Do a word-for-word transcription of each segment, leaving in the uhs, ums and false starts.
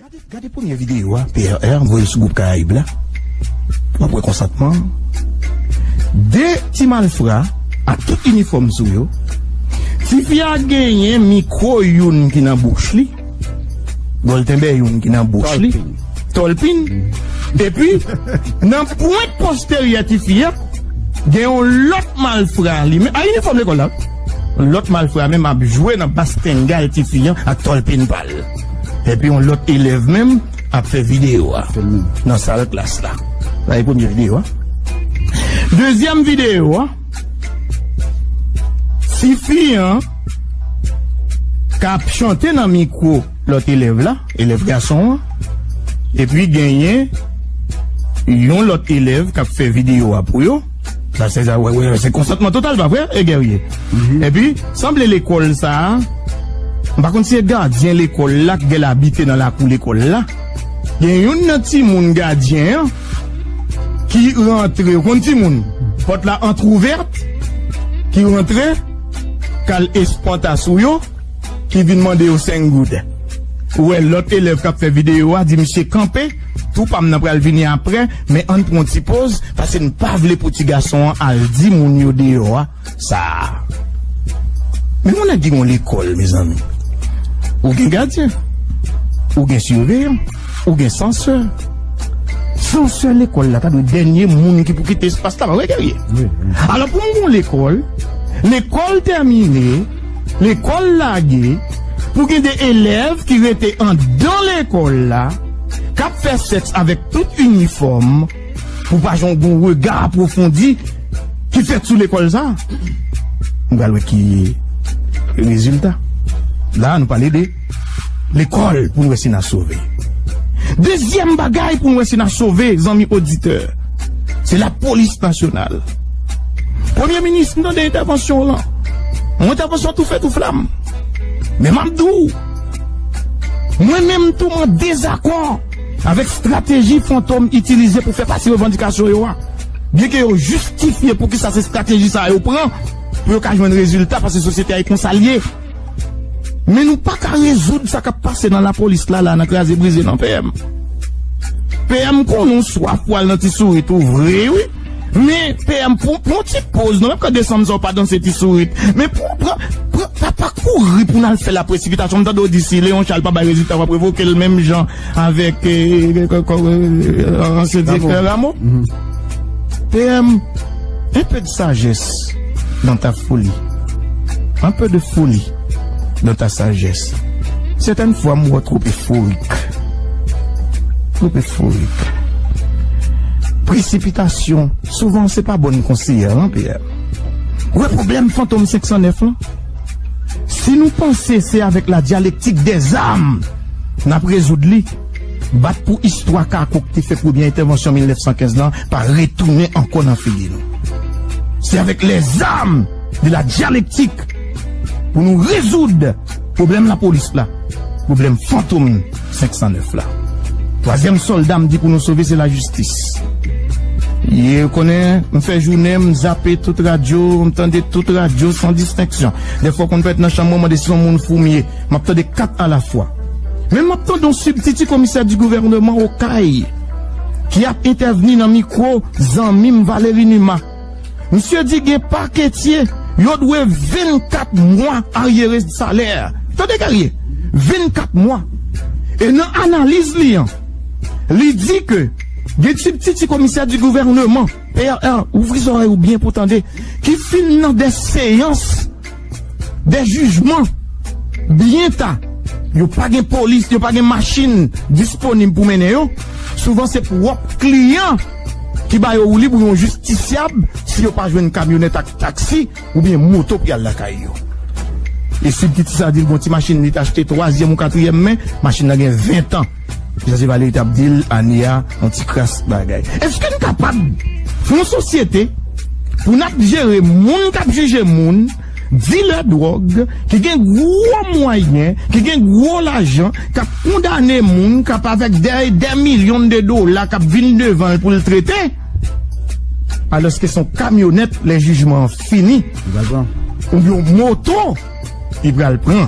Gade, gade premye videyo a, P R R voye l sou gwoup Karayib la. W ap wè konsantman an. De ti malfra ak tout inifòm sou yo. Tifi a genyen mikwo youn ki nan bouch li. Gòltenbè youn ki nan bouch li. Tòlpin. Epi, nan pwent posteryè tifi a, gen yon lòt malfra li menm. A inifòm lekòl la. Lòt malfra menm ap jwe nan bastennga tifi an ak tòlpin pa l. Epi yon lòt elèv menm ap fè videyo a nan sal klas la. Sa e premye videyo a. Dezyèm videyo a, tifi an k ap chante nan mikwo lòt elèv la, elèv gason an, epi genyen yon lòt elèv k ap fè videyo a pou yo. Sa se sa, wè, wè, se konsantman total, pa vre, e Guerrier? Epi, sanble lekòl sa a, m pa konn si se gadyen lekòl la ki gen l abite nan lakou lekòl la. Gen youn nan timoun gadyen an ki rantre, ou konn timoun, pòt la antwouvèt, ki rantre, k al espanta sou yo, ki vin mande yo senk goud. Ou wè lòt elèv k ap fè videyo a di misye kanpe, tou pa m nan pral vini apre, men ann pran yon ti poz, paske n pa vle pou ti gason an al di moun yo deyò a sa. Men yon nèg ki gen yon lekòl, mezanmi. Ou gen gadyen, ou gen siveyan, ou gen sansè. Sansè lekòl la ta dwe dènye moun ki pou kite espas la, pa vre, Guerrier? Wi, wi. Alò, pou m gen yon lekòl, lekòl tèmine, lekòl lage, pou gen de elèv ki rete anndan lekòl la, k ap fè sèks avèk tout inifòm, pou pa jan gon rega apwofondi ki fèt sou lekòl sa. Nou pral wè ki rezilta. La, nou pale de lekòl pou n wè si n a sove. Dezyèm bagay pou n wè si n a sove, zanmi oditè, se lapolis nasyonal. Premye minis, m tande entèvansyon w lan. Yon entèvansyon toufe tou flam. Men m ap di w, mwen menm tou m an dezakò avèk estrateji Fantom itilize pou fè pase revandikasyon yo a. Byenke yo jistifye poukisa se estrateji sa a yo pran, pou yo ka jwenn rezilta, paske sosyete a e konsa l ye. Men nou pa ka rezoud sa k ap pase nan lapolis la, la, nan kraze brize nan P M. P M konnen w swaf pou al nan ti sourit ou vre, wi. Men P M, pran, pran yon ti poz, non, menm kan desanm sa w pa danse ti sourit. Men pran, pran, pran, pa, pa kouri pou n al fè la presipitasyon. M tande w di si Léon Charles pa bay rezilta, w ap revoke l menm jan avèk, eh, eh, eh, ansyen direktè Rameau. P M, un peu de sagesse dans ta folie. Un peu de folie dans ta sagesse. Certaines fois, m wè w twòp eforik. Twòp eforik. Presipitasyon, souvan, se pa bòn konseyè, non, P M? Ou wè pwoblèm Fantom senk san nèf lan? Si nou panse se avèk la dyalektik dèzam n ap rezoud li, bat pou istwa Kako ki te fè premyè entèvansyon mil nèf san kenz lan pa retounen ankò nan figi nou. Se avèk lèzam de la dyalektik pou nou rezoud pwoblèm lapolis la, pwoblèm Fantom senk san nèf la. Twazyèm sòlda m di pou nou sove, se lajistis. Ye, konnen, m fè jounen, m zape tout radyo, m tande tout radyo san distenksyon. Dèfwa, konn fèt nan chanm mwen, mande si se yon moun fou m ye. M ap tande kat alafwa. Men m ap tande yon sibtiti komisè di gouvènman Okay ki ap entèvni nan mikwo zanmi m Valery Numa. Misye di gen paketye, yo dwe vennkat mwa aryere salè. Tande, Guerrier, vennkat mwa. E nan analiz li an, li di ke gen sibtiti komisè di gouvènman, P R R, ouvri zòrèy ou byen pou tande, ki fin nan de seyans de jijman byen ta. Yo pa gen polis, yo pa gen machin disponib pou mennen yo. Souvan se pwòp kliyan ki ba yo woulib ou yon jistisyab si yo pa jwenn kamyonèt ak taksi oubyen moto pou y al lakay yo. E sibtiti sa di l gon ti machin li t achte twazyèm ou katriyèm men, machin nan gen ven tan. Jan se Valery t ap di l, ane a, yon ti kras bagay. Èske n kapab fè yon sosyete pou n ap jere moun k ap jije moun, dilè dwòg, ki gen gwo mwayen, ki gen gwo lajan, k ap kondane moun, k ap avèk dè, dè milyon de dola k ap vin devan l pou l trete, alòske se yon kamyonèt lè jijman an fini, oubyen yon moto li pral pran.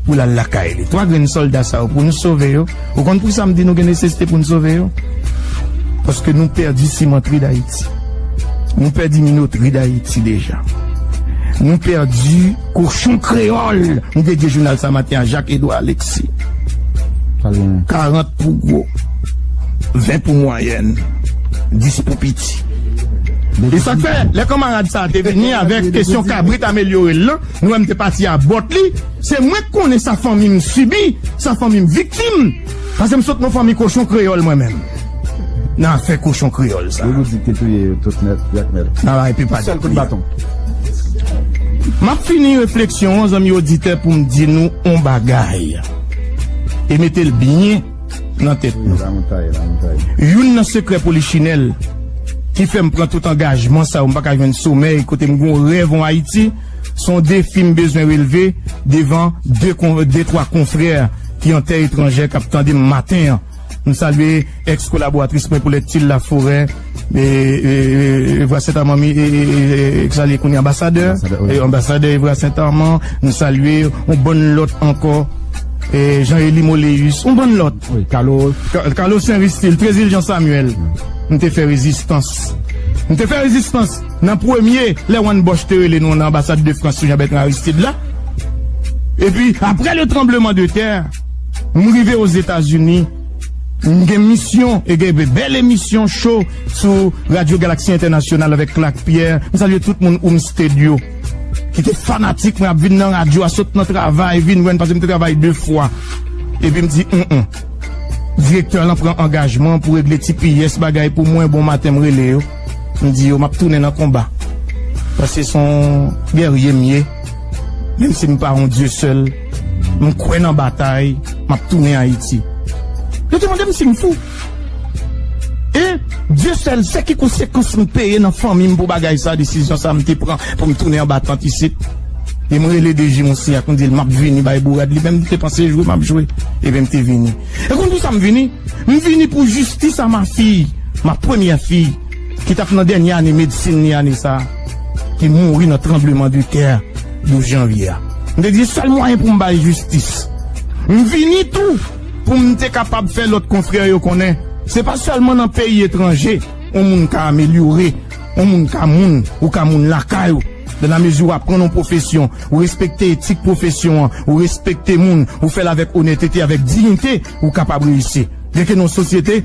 pou l al lakay li. Twa grenn sòlda sa yo, pou nou sove yo, ou konn pou sa m di nou gen nesesite pou nou sove yo? Paske nou pèdi simantri Dayiti. Nou pèdi minotri Dayiti deja. Nou pèdi kochon kreyòl. M te di jounal sa maten a, Jacques Edouard Alexis. Karant pou gwo, ven pou mwayèn, dis pou piti. E sa k fè, lè kanmarad sa a te vini avèk kesyon kabrit amelyore l lan, nou wè m te pati a bòt li, se mwen k konnen sa fanmi m sibi, sa fanmi m viktim. Paske m sot nan fanmi kochon kreyòl mwen menm. Nan afè kochon kreyòl sa. Yo di ki touye yo tout nèt, Jakmèl. Nan la epi pa sèl kout baton. M ap fini refleksyon an, zanmi oditè, pou m di nou on bagay. E mete l byen nan tèt nou. Youn nan sekrè polichinèl ki fè m pran tout angajman sa yo, m pa ka jwenn somèy, kote m gon rèv on Ayiti, se on defi m bezwen relve devan de, kon- de twa konfrè ki an tè etranjè k ap tande m maten an. M salye èks kolaboratris mwen Paulette Til Laforêt, e, e, e, e, Vwa Sent Amand, e, e, e, e, k salye kounye anbasadè, anbasadè, wi, e, anbasadè Evra Sent Amand, m salye yon bann lòt ankò, e, Jean Élie Moléus, yon bann lòt. Wi, Carlo. Ka- Carlo Saint Ristil, Trésil Jean Samuel. M te fè rezistans. M te fè rezistans nan premye, lè Juan Bosch te rele nou nan anbasad de Frans sou Jean Bertrand Aristide la. Epi, apre le tranbleman de tè, m rive Ozetazini, m gen misyon, e gen bèl emisyon cho sou Radyo Galaksi Entènasyonal avèk Clark Pierre. M salye tout moun Home Studio ki te fanatik mwen, ap vin nan radyo a, sot nan travay, vin wè n, paske m te travay de fwa. Epi m di, mm, mm. Direktè lan pran angajman pou regle ti piyès bagay pou mwen, bon maten m rele yo. M di yo, m ap tounen nan konba. Paske se yon gèrye m ye. Menm si m pa yon Dye sèl, m kwè nan batay, m ap tounen Ayiti. Yo te mande m si m fou. E Dye sèl sè ki konsekans m peye nan fanmi m pou bagay sa, desizyon sa m te pran pou m tounen anba tant isit. E m rele D J Monsignac, m di l m ap vini bay bourad, li menm li te panse jwe m ap jwe. Ebyen m te vini. E konn pou sa m vini? M vini pou jistis a ma fille, ma première fille, ki t ap nan dènye ane medsin li ane sa a, ki mouri nan tranbleman de tè douz janvye a. M te di sèl mwayen pou m bay jistis. M vini tou pou m te kapab fè lòt konfrè yo konnen se pa sèlman nan peyi etranje yon moun ka amelyore, yon moun ka moun, ou ka moun lakay ou. Dan la mezi ou aprann yon pwofesyon, ou respekte etik pwofesyon an, ou respekte moun, ou fè l avèk onètete, avèk diyite, ou kapab reyisi. Byenke nan yon sosyete,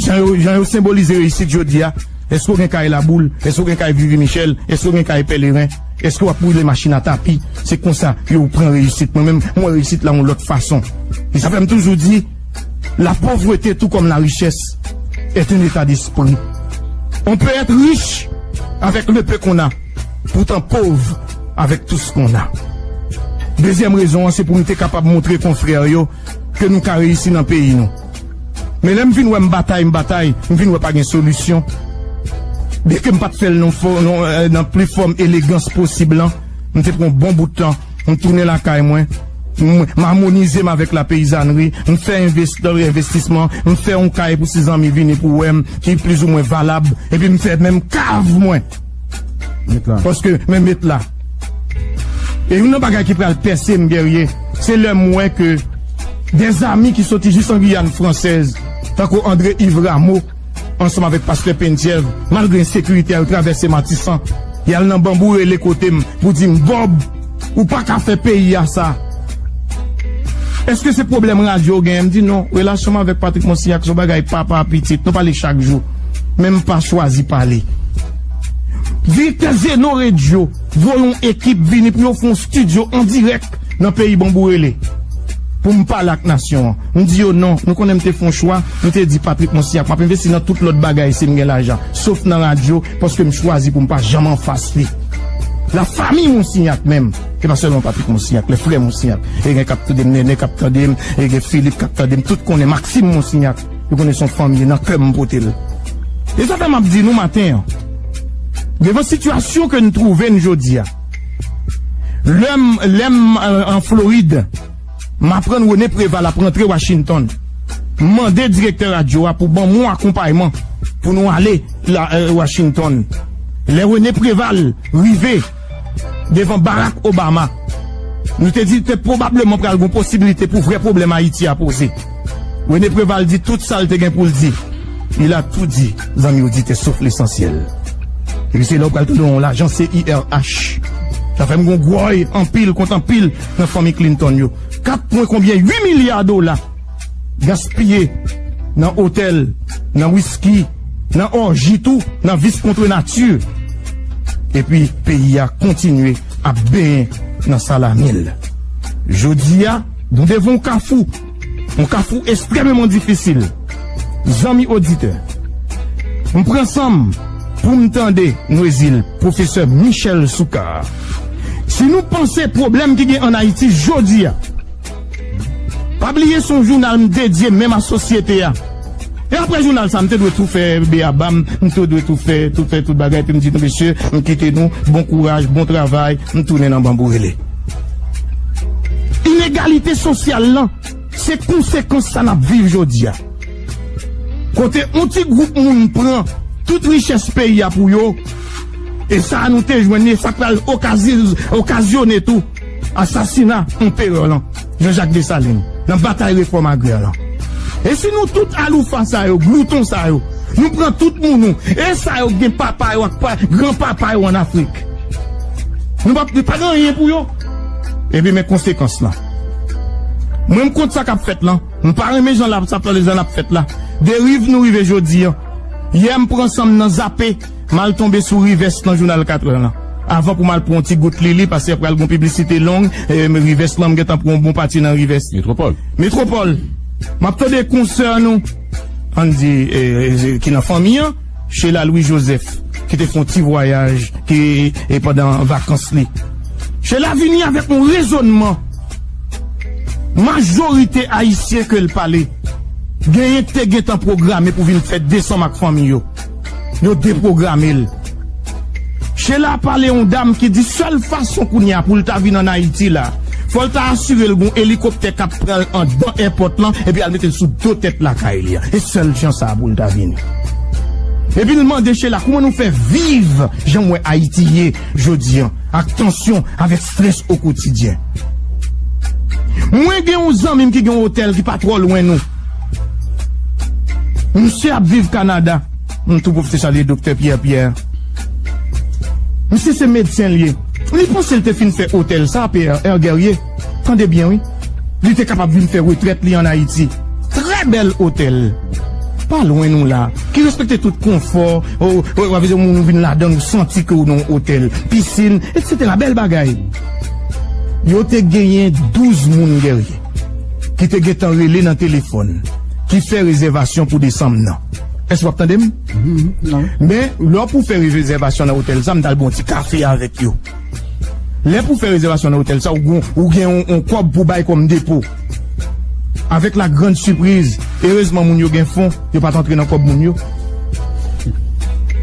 jan yo, jan yo senbolize reyisit jodi a, èske w gen kay Laboul? Èske w gen kay Vivi Michel? Èske w gen kay Pèleren? Èske w ap woule machin a tapi? Se konsa yo pran reyisit. Mwen menm, m wè reyisit la yon lòt fason. E sa fè m toujou di, la pauvreté, tout comme la richesse, est un état d'esprit. On peut être riche avec le peu qu'on a, pourtant pauvre avec tout ce qu'on a. Dezyèm rezon an, se pou m te kapab montre konfrè yo ke nou ka reyisi nan peyi nou. Men lè m vin wè m batay, m batay, m vin wè pa gen solisyon. Byenke m pa t fè l nan fò-, nan, eh, nan pli fòm elegans posib lan, m te pran yon bon bout tan, m tounen lakay mwen, m, m amonize m avèk lapeyizanri, m fè envesti-, envestisman, m fè yon kay pou si zanmi vini pou wè m, ki plizoumwen valab, epi m fè menm kav mwen. Paske, men met la. E youn nan bagay ki pral pèse m, Guerrier, se lè m wè ke dèzami ki soti jis an Giyàn fransèz, tankou André Yves Rameau, ansanm avèk pastè Penthièvre, malgre ensekirite a, yo travèse Matisan, y al nan Banbou rele kote m pou di m, Bob, ou pa ka fè peyi a sa. Èske se pwoblèm radyo w genyen? M di non, relasyon m avèk Patrick Monsignac se yon bagay papa pitit, nou pale chak jou. Men m pa chwazi pale. Direktè Zeno Radio voye yon ekip vini pou yo fè yon estidyo an dirèk nan peyi Banbou rele. Pou m pale ak nasyon an. M di yo non, nou konnen m te fè yon chwa, m te di Patrick Monsignac, m ap envesti nan tout lòt bagay si m gen lajan, sof nan radyo, paske m chwazi pou m pa janm anfas li. La famille Monsignac menm, se pa sèlman Patrick Monsignac, les frères Monsignac, e gen k ap tande m, Nene k ap tande m, e gen Philippe k ap tande m, tout konnen Maxime Monsignac, yo konnen se yon fanmi, nan kè m pote l. E sa fè m ap di nou maten an, devan sitiyasyon ke n twouve n jodi a, lè m, lè m, euh, an Florid, m aprann René Préval ap rantre Washington. M mande direktè radyo a pou ban m yon akonpayman pou nou ale la, euh, Washington. Lè René Préval rive devan Barack Obama, Nou te di te pwobableman pral gen posiblite pou vrè pwoblèm Ayiti a poze. René Préval di tout sa l te gen pou l di. Il a tout dit, zanmi oditè, sauf l'essentiel. Epi se la w pral tande yon lajan C I R H. Sa fè m gon gwòy anpil kont anpil nan fanmi Clinton yo. Kat pwen konbyen uit milya dola gaspiye nan otèl, nan wiski, nan òji tou, nan vis kont nati. Epi peyi a kontinye ap benyen nan salamil. Jodi a, nou devan yon kafou, yon kafou ekstrèmeman difisil. Zanmi oditè, m pran san m pou m tande Nwezil, pwofesè Michel Soukar. Si nou panse pwoblèm ki gen ann Ayiti jodi a, pa bliye se yon jounal m dedye menm a sosyete a. E apre jounal sa, m te dwe tou fè beyaba m, m te dwe tou fè, tou fè tout bagay, epi m di nou, mesye, m kite nou, bon kouraj, bon travay, m tounen nan Banbou Rele. Inegalite sosyal lan, se konsekans sa n ap viv jodi a. Kote yon ti gwoup moun pran tout richès peyi a pou yo, e sa a nou te jwenn, e sa pral okazi-, okazyone tou asasina enperè lan, Jean-Jacques Dessalines, nan batay refòm agrè lan. E si nou tout aloufa sa yo, glouton sa yo, nou pran tout moun nou, e sa yo gen papa yo ak pa, granpapa yo ann Afrik, nou pa, pa gen anyen pou yo. Epi men konsekans lan. Mwen, m kont sa k ap fèt lan. M pa renmen jan l ap, sa pale jan l ap fèt la. Deriv nou rive jodi an. Yè, m pran san m nan zape, m al tonbe sou rivès nan jounal katrè lan. Avan pou m al pran yon ti gout li li, paske pral gon piblisite long, e, rivès lan, m gentan pran yon bon pati nan rivès. Metwopòl. Metwopòl. M ap tande konsè nou, ann di, e, e, ki nan fanmi an, Sheila Louis Joseph, ki te fè yon ti vwayaj, ki, e, pandan vakans li. Sheila vini avèk yon rezònman. Majorite ayisyen ke l pale, genyen ki te gentan pwograme pou vin fè desanm ak fanmi yo. Yo depwograme l. Sheila pale yon dam ki di sèl fason kounye a pou l ta vin ann Ayiti la, fò l ta asire l gon elikoptè k ap pran l anndan èpòt lan, epi al mete l sou do tèt lakay li a. E sèl jan sa a pou l ta vini. Epi l mande Sheila, kouman nou fè viv jan m wè Ayiti ye jodi an, ak tansyon, avèk strès o kotidyen? Mwen gen yon zanmi m ki gen yon otèl ki pa twò lwen nou. Misye ap viv Kanada. M tou pwofite salye Doktè Pierre Pierre. Misye se medsen l ye. Li panse l te fin fè otèl sa, Pierre Guerrier. Tande byen, wi. Li te kapab vin fè retrèt li ann Ayiti. Trè bèl otèl. Pa lwen nou la. Ki respekte tout konfò. O, o, w ap vin ladan, ou santi ke w nan yon otèl. Pisin, etsetera. Bèl bagay. Yo te genyen douz moun, Guerrier, ki te gentan rele nan telefòn, ki fè rezèvasyon pou desanm nan. Èske w ap tande m? Mhm, non. Men, lè w pou fè rezèvasyon nan otèl sa, m t al bwè yon ti kafe avèk yo. Lè pou fè rezèvasyon nan otèl sa, ou gen, ou gen yon, yon kòb pou bay kòm depo. Avèk la grande surprise, erezman moun yo gen fon, yo pa t antre nan kòb moun yo.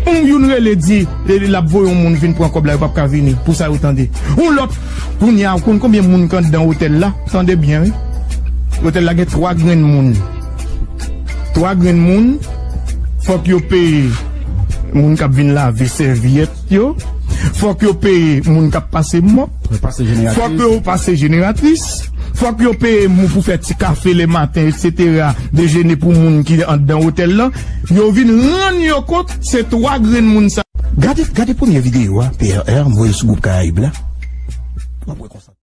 Yon, youn rele di, e, l ap voye yon moun vin pran kòb la, yo p ap ka vini. Pou sa yo tande. Yon lòt, kounye a, ou konn konbyen moun k anndan otèl la? Tande byen, wi. Otèl la gen twa grenn moun. Twa grenn moun, fòk yo peye moun k ap vin lave sèvyèt yo. Fòk yo peye moun k ap pase mòp. Yo pase jeneratris. Fòk yo pase jeneratris. Fòk yo peye moun pou fè ti kafe le maten, etsetera, dejene pou moun ki anndan otèl lan. Yo vin rann yo kont, se twa grenn moun sa. Gade, gade premye videyo a, P R R, m voye l sou gwoup Karayib la.